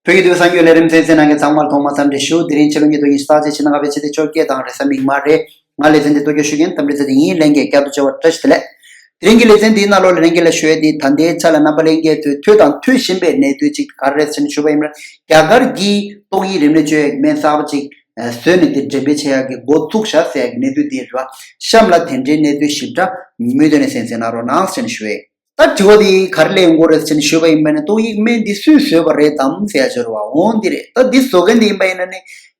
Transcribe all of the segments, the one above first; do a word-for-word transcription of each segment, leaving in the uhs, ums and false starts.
བོད་ཀྱི་དུས་བབ་གསར་འགྱུར་ལས་རིམ་གསན་གཟིགས་གནང་མཁན་ཚང་མར་ཐོག་མར་འཚམས་འདྲི་ཞུ། དེ་རིང་ཕྱི་ལོ་ཉིས་སྟོང་ཉི་ཤུ་རྩ་གཅིག་ཕྱི་ཟླ་ལྔ་པའི་ཕྱི་ཚེས་བཅོ་བརྒྱད་དང་རེས་གཟའ་མིག་དམར་རེད། ང་ལེ་ཚན་འདི་གཙོ་སྐྱོང་ཞུ་མཁན་དམ་རིག་ཚེ་བརྟན་ཡིན། ལྷན་རྒྱས་བསྐྱར་དུ་མཇལ་བར་བཀྲ་ཤིས་བདེ་ལེགས། དེ་རིང་གི་ལེ་ཚན་འདིའི་ནང་ལོགས་ལ་ལྷན་རྒྱས་ལ་ཞུ་ཡས་འདི་ད་ལྟའི་ཆ་ལ་རྣམ་པ་ལྷན་རྒྱས་ཚོས་ཐོས་དང་ཐོས་བཞིན་པའི་གནས་ཚུལ་ཅིག་ག་རེ་རེད་ཟེར་ནས་ཞུ་བ་ཡིན་ན། རྒྱ་གར་གྱིས་ཏོག་དབྱིབས་རིམས་ནད་བཅོས་ཡས་ཀྱི་སྨན་གསར་པ་ཅིག་བཟོས་ནས་དེ་འགྲེམས་སྤེལ་བྱེད་ཡག་གི་འགོ་བཙུགས་བཞག་ཟེར་ཡག་གི་གནས་ཚུལ་འདི་རེད་བ། གཤམ་ལ་དེ་འབྲེལ་གནས་ཚུལ་ཞིབ་ཕྲ་མུ་མཐུད་ནས་གསན་གཟིགས་གནང་རོགས་གནང་ཟེར་ནས་ཞུ་ཡས། ད་དྲི་བ་འདི་ག་རེ་སླེབས་ཡོང་གི་རེད་ཟེར་ནས་ཞུས་པ་ཡིན་པ་ན། ཏོག་དབྱིབས་སྨན་འདི་སུས་བཟོས་པ་རེད་དམ་ཟེར་ཡ་ཅིག་ཡོད་རེད་བ། འོ་འདི་རེད། ད་འདི་བཟོ་མཁན་འདི་ཡིན་པ་ཡིན་ན་ནི་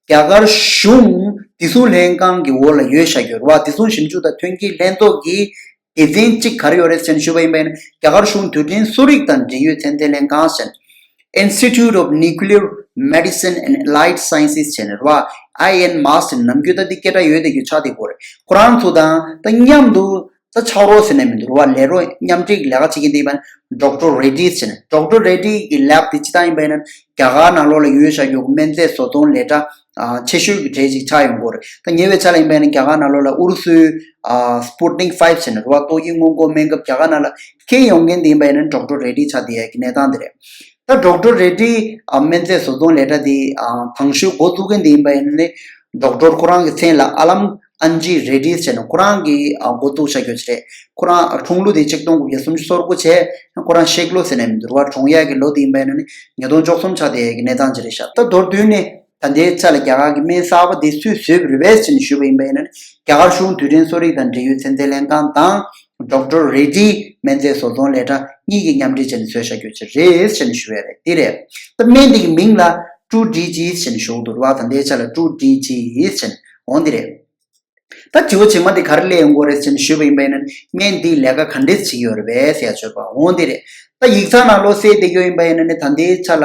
རྒྱ་གར་གཞུང་བདེ་སྲུང་ལྷན་ཁང་གི་འོག་ལ་ཡོད་བཞག་ཡོད་རེད་བ། བདེ་སྲུང་ཞིབ་འཇུག་དང་ཐོན་སྐྱེད་ལྷན་ཚོགས་ཀྱི་སྡེ་ཚན་གཅིག་ག་རེ་ཡོད་རེད་ཟེར་ནས་ཞུས་པ་ཡིན་པ་ཡིན་ན། རྒྱ་གར་གཞུང་དུད་འགྲོའི་གསོ་རིག་དང་འབྲེལ་ཡོད་ཚན་རྩལ་ལྷན་ཁང་ཟེར། Institute of Nuclear Medicine and Allied Sciences ཟེར་ནས་རེད་བ། ཨའི་ཨེན་མཱས་ཟེར་ནས་ནམ་རྒྱུན་ད་འདི་སྐད་གྲགས་ཡོད་བསྡད་རྒྱུ་ཆགས་བསྡད་ཡོད་རེད། ཁོ་རང་ཚོ་དང་ད་མཉམ་དུ་ད་ཕྱག་རོགས་ཟེར་ནས་མི་འདུག་རེད་བ། ལས་རོགས་མཉམ་འབྲེལ་གྱི་ལས་ཀ་བྱེད་མཁན་དེ་ཡིན་པ་ན་ཌོག་ཊར་རེ་ཌི་ཟེར་ནས། ཌོག་ཊར་རེ་ཌི་གི་ལེབ་དེ་སྤྱིར་བཏང་ཡིན་པ་ཡིན་ན་རྒྱ་གར་ནང་ལོགས་ལ་ཡོད་བཞག་ཡོད་སྨན་རྫས་བཟོ་ཚོང་ལས་གྲྭ་ཨ་ཆེ་ཤོས་ཀྱི་གྲས་ཅིག་ཆགས་ཡོང་གི་ཡོད་རེད། ད་ཉེ་བའི་ཆར་ལ་ཡིན་པ་ཡིན་ན་རྒྱ་གར་ནང་ལོགས་ལ་ཨུ་རུ་སུའི་ཨ་སྤུ་ཊི་ནིག་ཕའིབ་ཟེར་ནས་རེད་བ། ཏོག་དབྱིབས་སྔོན་འགོག་སྨན་ཁབ་རྒྱ་གར་ནང་ལ་འཁྱེར་ཡོང་མཁན་དེ་ཡིན་པ་ཡིན་ན་ཌོག་ཊར་རེ་ཌི་ཆགས་བསྡད་ཡག་གི་གནས་སྟངས་དེ་རེད། ད་ཌོག་ཊར་རེ་ཌི་ཨ་སྨན་རྫས་བཟོ་ཚོང་ལས་གྲྭ་དེ་ཨ་དང་ཤོས་འགོ་བཙུགས་མཁན་དེ་ཡིན་པ་ཡིན་ན་ནི་ཌོག་ཊར་ཁོ་རང་གི་མཚན་ལ་ཨ་ལམ་ཨན་ཇི་རེ་ཌི་ཟེར་ནས་ཁོ་རང་གིས་ཨ་འགོ་བཙུགས་བཞག་ཡོད་ཅིག་རེད། ཁོ་རང་ཨ་འཁྲུངས་ལོ་དེ་ཆིག་སྟོང་དགུ་བརྒྱ་སུམ་ཅུ་སོ་དགུ་བྱས། ཁོ་རང་གཤེགས་ལོ་ཟེར་ནས་མི་འདུག་རེད་བ། གྲོངས་ཡག་གི་ལོ་དེ་ཡིན་པ་ཡིན་ན་ནི་ཉིས་སྟོང་བཅུ་གསུམ་ཆགས་བསྡད་ཡག་གི་གནས་སྟངས་ཅིག་རེད་ཤག་ད་མདོར་བསྡུས་ནས་ད་ལྟའི་ཆ་ལ་རྒྱ་གར་གྱི་སྨན་གསར་པ་དེ་སུས་བཟོས་པ་རེད་པས་ཟེར་ནས་ཞུས་པ་ཡིན་པ་ཡིན་ན་ནི། རྒྱ་གར་གཞུང་དུད་འགྲོའི་གསོ་རིག་དང་འབྲེལ་ཡོད་ཚན་རྩལ་ལྷན་ཁང་དང་ཌོག་ཊར་རེ་ཌི་སྨན་རྫས་བཟོ་ཚོང་ལས་གྲྭ་གཉིས་ཀྱིས་མཉམ་འབྲེལ་བྱས་ནས་བཟོས་བཞག་རྒྱུ་ཅིག་རེད་ཟེར་ནས་ཞུ་ཡ་རེད། འདི་རེད། ད་སྨན་འདི་གི་མིང་ལ་ཊུ་ཌི་ཇི་ཟེར་ནས་ཞུ་གི་འདུག་རེད་བ། ད་ལྟའི་ཆ་ལ་ཊུ་ཌི་ཇི་ཟེར་ནས་འོ་འདི་རེད། ད་དྲི་བ་རྗེས་མ་འདི་ག་རེ་སླེབས་ཡོང་གི་རེད་ཟེར་ནས་ཞུས་པ་ཡིན་པ་ཡིན་ན། སྨན་འདིས་ལས་ཀ་ག་འདྲས་བྱེད་ཀྱི་ཡོད་རེད་པས་ཟེར་ཡ་ཅིག་ཡོད་རེད་བ། འོ་འདི་རེད། ད་ཡིག་ཚང་ནང་ལོགས་གསལ་བསྡད་ཡོད་ཡིན་པ་ཡིན་ན་ནི་ད་ལྟའི་ཆ་ལ་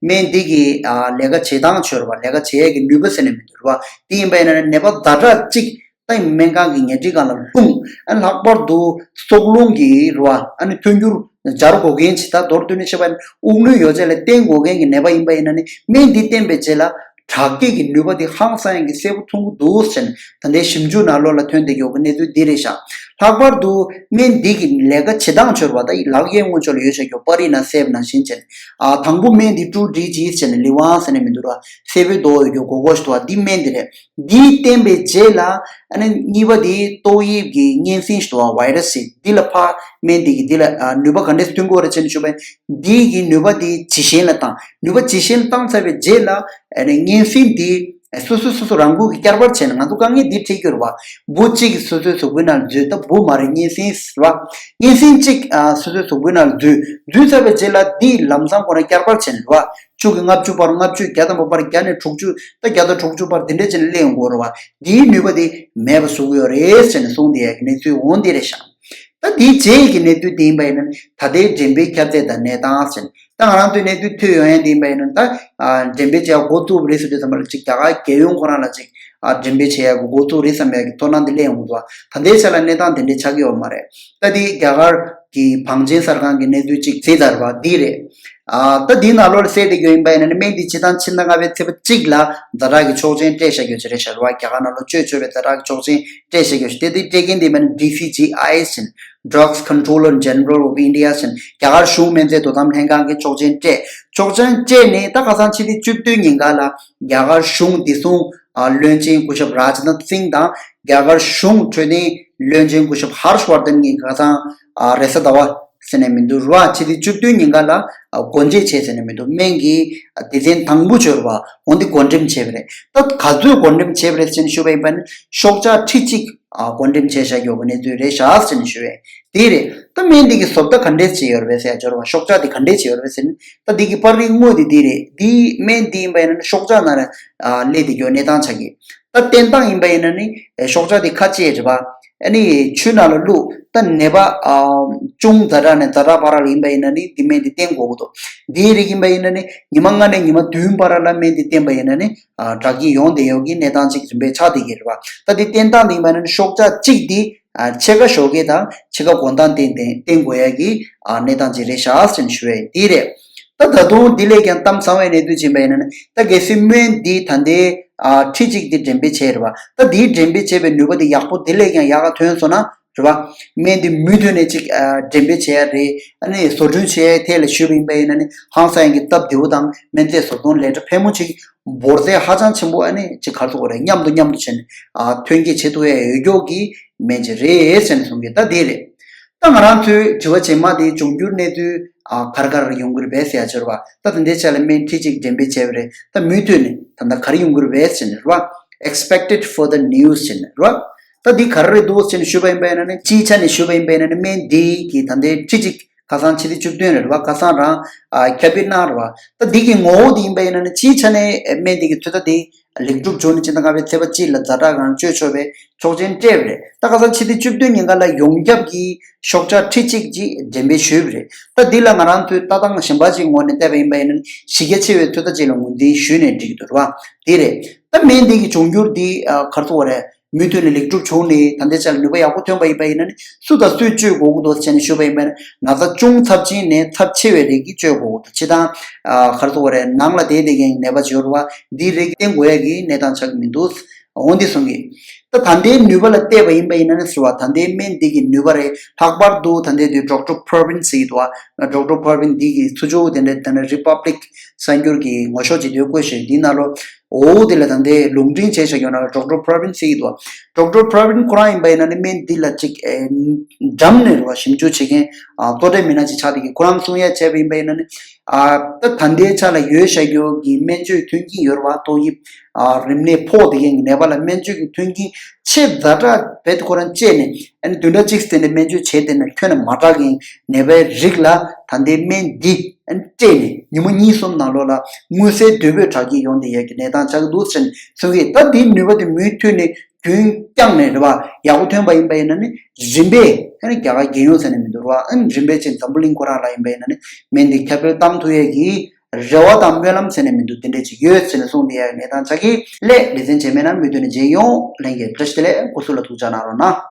སྨན་འདི་གི་ཨ་ལས་ཀ་བྱེད་སྟངས་ཅིག་ཡོད་རེད་བ། ལས་ཀ་བྱེད་ཡས་ཀྱི་ནུས་པ་ཟེར་ནས་མི་འདུག་རེད་བ། དེ་ཡིན་པ་ཡིན་ན་ནི་ནད་པ་ཛ་དྲག་གཅིག་ད་སྨན་ཁང་གི་ཉལ་ཁྲིའི་སྒང་ལ་ལྷུང་། ཨ་ལྷག་པར་དུ་སྲོག་རླུང་གི་རེད་བ། ཨ་ནི་ཐོན་རྒྱུར་སྦྱར་དགོས་མཁན་ཅིག་ད་མདོར་བསྡུས་ནས་བཤད་པ་ཡིན་ན་དབུགས་ནུས་ཡོ་བྱད་ལ་བརྟེན་དགོས་མཁན་གྱི་ནད་པ་ཡིན་པ་ཡིན་ན་ནི་སྨན་འདི་བསྟེན་པའི་རྗེས་ལ་དྲག་སྐྱེད་ཀྱི་ནུས་པ་དེ་ཧང་སང་ཡང་གི་གསལ་པོ་མཐོང་གི་འདུག་ཟེར་ནས་ད་ལྟའི་ཞིབ་འཇུག་ནང་ལོགས་ལ་ཐོན་བསྡད་ཡོད་པའི་གནས་ཚུལ་འདི་རེད་ཤག་ལྷག་པར་དུ་སྨན་འདི་གི་ལས་ཀ་བྱེད་སྟངས་ཅིག་ཡོད་རེད་བ། ད་ལག་གཡས་ངོས་ཕྱོགས་ལ་ཡོད་བཞག་ཡོད་པར་རིས་ནང་གསལ་བ་ནང་བཞིན་བྱས་ནས་ཨ་དང་པོ་སྨན་འདི་ཊུ་ཌི་ཇི་ཟེར་ནས་ལི་ཝང་ཟེར་ནས་མི་འདུག་ར། སེར་པོའི་མདོག་ཡོད་རྒྱུ་སྒོར་སྒོར་ཞིག་འདུག་བ། འདི་སྨན་འདི་རེད། འདི་བསྟེན་པའི་རྗེས་ལ་ཨ་ནི་གཉིས་པ་འདི་ཏོག་དབྱིབས་ཀྱི་གཉན་སྲིན་ཞིག་འདུག་བ། བྷའི་ར་སི་ཅིག་འདི་ལ་ཕར་སྨན་འདི་གི་འདི་ལ་ཨ་ནུས་པ་ག་འདྲས་སྟོན་གྱི་ཡོད་རེད་ཟེར་ནས་ཞུས་པ་ཡིན། འདི་གི་ནུས་པ་འདི་ཇེ་ཞན་ལ་བཏང་། ནུས་པ་ཇེ་ཞན་ལ་བཏང་ཚར་བའི་རྗེས་ལ་ཨ་ནི་གཉན་སྲིན་འདི་སོ་སོ་སོ་སོ་རང་འགུལ་གྱིས་བསྐྱར་འཕར་བྱས་ནས་ང་ཚོ་དཀའ་ངལ་འདི་འཕྲད་ཀྱི་ཡོད་རེད་བ། འབུ་གཅིག་སོ་སོའི་གཟུགས་པོའི་ནང་འཛུལ། ད་འབུ་མ་རེད། གཉན་སྲིན་ཟེར་བ། གཉན་སྲིན་གཅིག་ཨ་སོ་སོའི་གཟུགས་པོའི་ནང་འཛུལ། འཛུལ་ཚར་བའི་རྗེས་ལ་འདི་ལམ་སང་ཁོ་རང་བསྐྱར་འཕར་བྱས་ནས་རེད་བ། བཅུ་གི་ལྔ་བཅུ་བར། ལྔ་བཅུ་བརྒྱ་ཐམ་པ་བར། བརྒྱ་ནས་དྲུག་ཅུ། ད་བརྒྱ་དང་དྲུག་ཅུ་བར་དེ་འདྲས་བྱས་ནས་སླེབས་ཡོང་གི་ཡོད་རེད་བ། འདིའི་ནུས་པ་དེ་མེད་པ་བཟོ་གི་ཡོད་རེད་ཟེར་ནས་གསུངས་བསྡད་ཡག་གི་གནས་ཚུལ་འོ་འདི་རེད་ཤག་ད་འདིའི་རྗེས་ཀྱི་གནས་ཚུལ་དེ་ཡིན་པ་ཡིན་ན་ད་ལྟའི་འགྲེམས་སྤེལ་ཁྱབ་ཚད་དང་གནས་སྟངས་ཟེར་ནས། ད་ང་རང་ཚོའི་གནས་ཚུལ་ཐོས་ཡོང་ཡག་དེ་ཡིན་པ་ཡིན་ན་ད་ཨ་འགྲེམས་སྤེལ་བྱེད་ཡག་འགོ་བཙུགས་པ་རེད་ཟེར་དུས་ཙམ་པ་ལ་ཅིག་རྒྱ་གར་རྒྱལ་ཡོངས་ཁོ་རང་ལ་ཅིག་ཨ་འགྲེམས་སྤེལ་བྱེད་ཡག་གི་འགོ་བཙུགས་རེད་བསམ་ཡག་གི་ཚོར་སྣང་དེ་སླེབས་ཡོང་གི་འདུག་ད་ལྟའི་ཆ་ལ་གནས་སྟངས་དེ་འདྲས་ཆགས་ཀྱི་ཡོད་མ་རེད། ད་འདི་རྒྱ་གར་གྱི་བང་ཆེན་གསར་ཁང་གི་གནས་ཚུལ་ཅིག་གཟིགས་ཚར་བ་འདི་རེད། ཨ་ད་འདིའི་ནང་ལོགས་ལ་གསལ་བསྡད་རྒྱུ་ཡིན་པ་ཡིན་ན་ནི་སྨན་འདི་སྤྱིར་བཏང་ཕྱི་ཟླ་ལྔ་པའི་ཚེས་པ་གཅིག་ལ་ཛ་དྲག་གི་ཆོག་མཆན་སྤྲད་བཞག་ཡོད་ཅིག་རེད་ཤག་རེད་བ། རྒྱ་གར་ནང་ལ་སྤྱོད་ཆོག་པའི་ཛ་དྲག་གི་ཆོག་མཆན་སྤྲད་བཞག་ཡོད་ཅིག་དེ་དེ་སྤྲད་མཁན་དེ་ཡིན་པ་ཡིན་ན་ཌི་སི་ཇི་ཨའི་ཟེར། Drugs Controller General of India ཟེར། རྒྱ་གར་གཞུང་སྨན་རྫས་དོ་དམ་ལྷན་ཁང་གིས་ཆོག་མཆན་སྤྲད། ཆོག་མཆན་སྤྲད་ནས་ད་ཁ་སང་ཕྱི་ཚེས་བཅུ་བདུན་ཉིན་ཀ་ལ་རྒྱ་གར་གཞུང་བདེ་སྲུང་ཨ་བློན་ཆེན་སྐུ་ཞབས་རཱཇ་ནཱཐ་སིང་དང་རྒྱ་གར་གཞུང་འཕྲོད་བསྟེན་བློན་ཆེན་སྐུ་ཞབས་ཧར་ཤ་ཝར་དན་གྱིས་ཁ་སང་ཨ་རེས་གཟའ་ཟླ་བ་ཟེར་ནས་མི་འདུག་ར། ཕྱི་ཚེས་བཅུ་བདུན་ཉིན་ཀ་ལ་ཨ་སྒོ་འབྱེད་བྱས་ཟེར་ནས་མི་འདུག་སྨན་གྱི་ཨ་སྡེ་ཚན་དང་པོ་ཅིག་ཡོད་རེད་བ། འོ་འདི་བགོ་འགྲེམས་བྱས་པ་རེད། ད་ག་ཚོད་བགོ་འགྲེམས་བྱས་པ་རེད་ཟེར་ནས་ཞུས་པ་ཡིན་པ་ནི་ཤོག་ཆག་ཁྲི་གཅིག་ཨ་བགོ་འགྲེམས་བྱས་བཞག་ཡོད་པའི་གནས་ཚུལ་རེད་ཤག་ཟེར་ནས་ཞུ་ཡས་དེ་རེད། ད་སྨན་འདི་གི་བཟོ་ལྟ་ག་འདྲས་བྱས་ཡོད་རེད་པས་ཟེར་ཡ་ཅིག་ཡོད་རེད་བ། ཤོག་ཆག་འདི་ག་འདྲས་བྱས་ཡོད་རེད་པས་ཟེར་ན། ད་འདི་གི་པར་རིས་དངོས་དེ་འདི་རེད། འདི་སྨན་འདི་ཡིན་པ་ཡིན་ན་ནི་ཤོག་ཆག་ནང་ལ་ཨ་སླེབས་བསྡད་ཡོད་གནས་སྟངས་ཆགས་ཀྱི། ད་བསྟེན་སྟངས་ཡིན་པ་ཡིན་ན་ནི་ཨེ་ཤོག་ཆག་འདི་ཁ་ཕྱེ་རེད་པ། ཨ་ནི་ཆུ་ནང་ལ་བླུགས། ད་ནད་པ་ཨ་ཅུང་ཛ་དྲག་ནས་ཛ་དྲག་བར་ལ་ཡིན་པ་ཡིན་ན་ནི་འདི་སྨན་འདི་བསྟེན་དགོས་ཀྱི་འདུག་འདིའི་རིགས་ཡིན་པ་ཡིན་ན་ནི་ཉི་མ་ལྔ་ནས་ཉི་མ་བདུན་བར་ལ་སྨན་འདི་བསྟེན་པ་ཡིན་ན་ནི་ཨ་དྲག་སྐྱེད་ཡོང་བསྡད་ཡོད་ཀྱི་གནས་སྟངས་ཅིག་རིམ་པས་ཆགས་བསྡད་ཀྱི་རེད་པ། ད་འདི་བསྟེན་སྟངས་འདི་ཡིན་པ་ཡིན་ན་ནི་ཤོག་ཆག་གཅིག་འདི་ཨ་ཕྱེད་ཀ་ཞོགས་ཀས་དང་ཕྱེད་ཀ་དགོང་དག་བསྟེན་བསྟེན་བསྟེན་དགོས་ཡ་གི་ཨ་གནས་སྟངས་ཅིག་རེད་ཤག་ཟེར་ནས་ཞུ་ཡ་འདི་རེད། ད་ད་དུང་འདི་ལས་ཀྱང་གཏམ་བཟང་བའི་གནས་ཚུལ་ཅིག་ཡིན་པ་ཡིན་ན་ནི་ད་གལ་སྲིད་སྨན་འདི་ད་ལྟའི་ཨ་ཁྲི་གཅིག་འདི་འགྲེམས་སྤེལ་བྱས་རེད་བ། ད་འདིའི་འགྲེམས་སྤེལ་བྱས་པའི་ནུས་པ་འདི་ཡག་པོ་འདི་ལས་ཀྱང་ཡག་ག་ཐོན་སོང་ན་ རེད་བ། སྨན་དེ་མུ་མཐུད་ནས་ཅིག་ཨ་འགྲེམས་སྤེལ་བྱེད་ཡ་རེད། ཨ་ནི་བཟོ་སྐྲུན་བྱེད་ཡའི་ཐད་ལ་ཞུས་པ་ཡིན་པ་ཡིན་ན་ནི་ཧང་སང་ཡང་གི་སྟབས་བདེ་བོ་དང་སྨན་རྫས་བཟོ་ཚོང་ལས་གྲྭ་ཕལ་མོ་ཆེ་འབོར་ཚད་ཧ་ཅང་ཆེན་པོ་ཨ་ནི་ཅིག་ག་རེ་ཟེར་དགོས་རེད། མཉམ་དུ་མཉམ་དུ་བྱས་ནས་ཨ་ཐོན་སྐྱེད་བྱེད་ཐུབ་ཡ་ཡོད་མཁན་གྱི་སྨན་ཅིག་རེད་ཟེར་ནས་གསུང་གི་ད་དེ་རེད། ད་ང་རང་ཚོའི་དྲི་བ་རྗེས་མ་དེ་འབྱུང་འགྱུར་གནས་ཚུལ་ཨ་ག་རེ་ག་རེ་ཡོང་གི་རེད་པས་ཟེར་ཡ་ཅིག་རེད་བ། ད་ད་ལྟའི་ཆ་ལ་སྨན་ཁྲི་གཅིག་འགྲེམས་སྤེལ་བྱས་པ་རེད། ད་མུ་མཐུད་ནས་ད་ལྟ་ག་རེ་ཡོང་གི་རེད་པས་ཟེར་ནས་རེད་བ། Expected further news ཟེར་ནས་རེད་བ། ད་འདི་ག་རེ་རེད་འདུག་ཟེར་ནས་ཞུས་པ་ཡིན་པ་ཡིན་ན་ནི་སྤྱིའི་ཆ་ནས་ཞུས་པ་ཡིན་པ་ཡིན་ན་ནི་སྨན་འདི་གི་ད་ལྟའི་ཁྲི་གཅིག་ཁ་སང་ཕྱི་ཚེས་བཅུ་བདུན་རེད་བ། ཁ་སང་རང་ཨ་ཁྱབ་སྤེལ་གནང་རེད་བ། ད་འདི་གི་ངོ་བོ་འདི་ཡིན་པ་ཡིན་ན་ནི་སྤྱིའི་ཆ་ནས་སྨན་འདི་གི་ཚོད་ལྟ་འདི་ལེགས་གྲུབ་བྱུང་ནས་སྤྱི་ཟླ་ལྔ་པའི་ཚེས་པ་གཅིག་ལ་ཛ་དྲག་གང་སྤྱོད་ཆོག་པའི་ཆོག་མཆན་སྤྲད་པ་རེད། ད་ཁ་སང་ཕྱི་ཚེས་བཅུ་བདུན་ཉིན་ཀ་ལ་ཡོངས་ཁྱབ་ཀྱི་ཤོག་ཆག་ཁྲི་གཅིག་ཅིག་འགྲེམས་སྤེལ་ཞུས་པ་རེད། ད་འདི་ལ་ང་རང་ཚོས་ལྟ་སྟངས་གཞན་པ་ཅིག་ངོས་ནས་བལྟས་པ་ཡིན་པ་ཡིན་ན་ནི་གཞི་རྒྱ་ཆེ་བའི་ཚོད་ལྟ་ཅིག་ལ་ངོས་འཛིན་ཞུས་ནས་འགྲིག་གི་འདུག་རེད་བ། དེ་རེད། ད་སྨན་འདི་གི་འབྱུང་འགྱུར་འདི་ཨ་ག་རེ་ཟེར་དགོས་རེད། མུ་མཐུད་ནས་ལེགས་གྲུབ་བྱུང་ནས་ད་ལྟའི་ཆར་ནུས་པ་ཡག་པོ་ཐོན་པ་ཡིན་པ་ཡིན་ན་ནི་སུ་དང་སུས་སྤྱོད་དགོས་ཀྱི་འདུག་ཟེར་ནས་ཞུས་པ་ཡིན་པ་ཡིན་ན་ན་ཚ་ཅུང་ཚབས་ཆེན་ནས་ཚབས་ཆེ་བའི་རིགས་ཀྱིས་སྤྱོད་དགོས་ཀྱི་འདུག་སྤྱིར་བཏང་ཨ་ག་རེ་ཟེར་དགོས་རེད། ནང་ལ་བསྡད་བསྡད་མཁན་གྱི་ནད་པ་ཅིག་ཡོད་རེད་བ། འདིའི་རིགས་བསྟེན་དགོས་ཡ་གི་གནས་སྟངས་ཆགས་ཀྱི་མི་འདུག་འོ་འདི་གསུང་གི། ད་ད་ལྟའི་ནུས་པ་ལ་བལྟས་པ་ཡིན་པ་ཡིན་ན་ནི་ཟེར་བ། ད་ལྟའི་སྨན་འདི་གི་ནུས་པ་རེད། ལྷག་པར་དུ་ད་ལྟའི་དུས་ཌོག་ཊར་ཕོར་བིན་ཟེར་གྱི་འདུག་བ། ཌོག་ཊར་ཕོར་བིན་འདི་གི་ཚུར་ཕྱོགས་དེ་འདྲ་ད་ནི་རི་པབ་ལིག་གསར་འགྱུར་གྱི་ངོ་ཤོག་ཅིག་འདིར་བཀོད་བཞག་འདི་ནང་ལོ། འོ་དེ་ལ་ད་ལྟའི་ལུང་འདྲེན་བྱས་བཞག་ཡོད་ན་ཌོག་ཊར་ཕོར་བིན་ཟེར་གྱི་འདུག་ཌོག་ཊར་ཕོར་བིན་ཁོ་རང་ཡིན་པ་ཡིན་ན་ནི་སྨན་འདི་ལ་ཅིག་ཨེ་འགྲམ་ནས་རེད་བ། ཞིབ་འཇུག་བྱེད་མཁན་ཨ་གཙོ་གྲས་མི་སྣ་ཅིག་ཆགས་བསྡད་ཀྱི། ཁོ་རང་གསུང་ཡ་བྱས་པ་ཡིན་པ་ཡིན་ན་ནི་ཨ་ད་ད་ལྟའི་ཆ་ལ་ཡོད་བཞག་ཡོད་ཀྱི་སྨན་བཅོས་མཐུན་རྐྱེན་ཡོད་རེད་བ། ཏོག་དབྱིབས་ཨ་རིམས་ནད་ཕོག་བསྡད་མཁན་གྱི་ནད་པ་ལ་སྨན་བཅོས་ཀྱི་མཐུན་རྐྱེན་ཆེས་ཛ་དྲག་རྦད་དེ་ཁོ་རང་སྤྱད་ནས་ཨ་ནི་བདུན་ཕྲག་གཅིག་ཙམ་ནས་སྨན་བཅོས་བྱས་བསྡད་ན་ཁྱོན་ནས་མ་དྲག་གི་ནད་པའི་རིགས་ལ་ད་ལྟའི་སྨན་འདི་ཨ་ནི་སྤྲད་ནས་ཉིན་མོ་གཉིས་གསུམ་ནང་ལོགས་ལ་མངོན་གསལ་དོད་པོས་དྲག་སྐྱེད་ཡོང་བསྡད་ཡས་ཀྱི་གནས་སྟངས་ཆགས་ཀྱི་འདུག་ཟེར་ནས་གསུང་གི། ད་འདིའི་ནུས་པ་དེ་མུ་མཐུད་ནས་རྒྱུན་བསྐྱངས་ནས་རེད་བ། ཡག་པོ་ཐོན་པ་ཡིན་པ་ཡིན་ན་ནི་རིམ་པས་ཨ་ནི་རྒྱ་གར་རྒྱལ་ཡོངས་ཟེར་ནས་མི་འདུག་རེད་བ། ཨ་ནི་རིམ་པས་ཅིག་འཛམ་བུ་གླིང་ཁོ་རང་ལ་ཡིན་པ་ཡིན་ན་ནི་སྨན་འདི་ཁྱབ་སྤེལ་བཏང་ཐུབ་ཡས་ཀྱི་རེ་བ་དང་སྨོན་ལམ་ཟེར་ནས་མི་འདུག་དེ་འདྲས་ཅིག་ཡོད་ཟེར་ནས་གསུངས་བསྡད་ཡ་གནས་སྟངས་ཆགས་ཀྱི་ལས། ལེ་ཚན་རྗེས་མའི་ནང་མུ་མཐུད་ནས་མཇལ་ཡོང་། ལྷན་རྒྱས་བཀྲ་ཤིས་བདེ་ལེགས། སྐུ་གཟུགས་ལ་ཐུགས་ཅག་གནང་རོགས་གནང་།